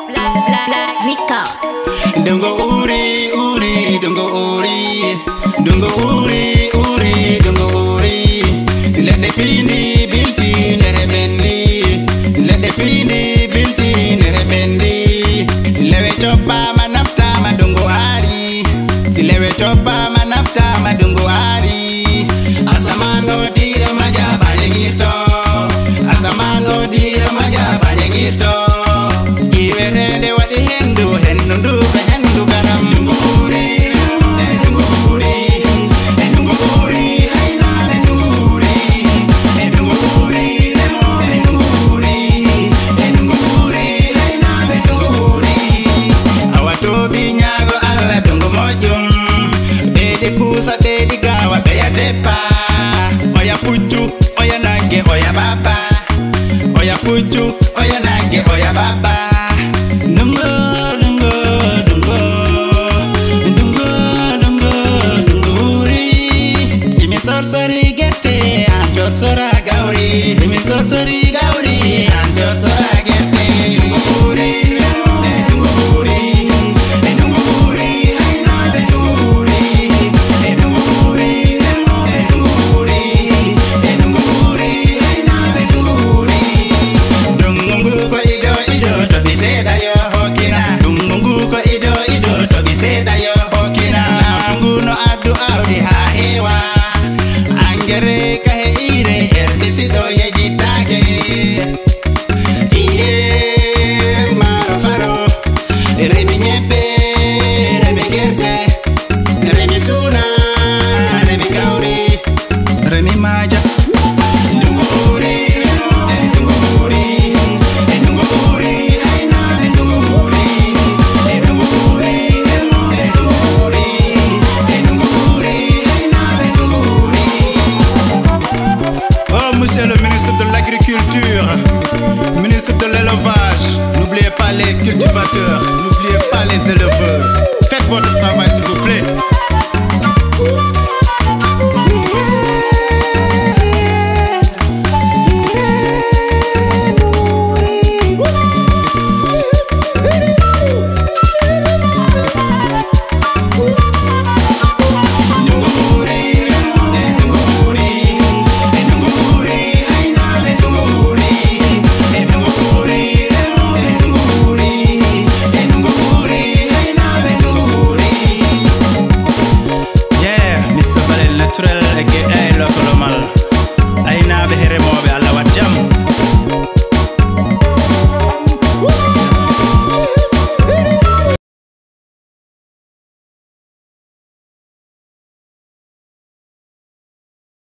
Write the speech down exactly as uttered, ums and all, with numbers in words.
Black, black, black Rico. Dungu uri, uri, dungu uri. Dungu uri, uri, dungu uri. Si leɗɗe piindi bilti ndere ɓendi. Si leɗɗe piindi bilti ndere ɓendi. Si lewe coppaama naftama dungu ari. Si lewe coppaama naftama dungu ari.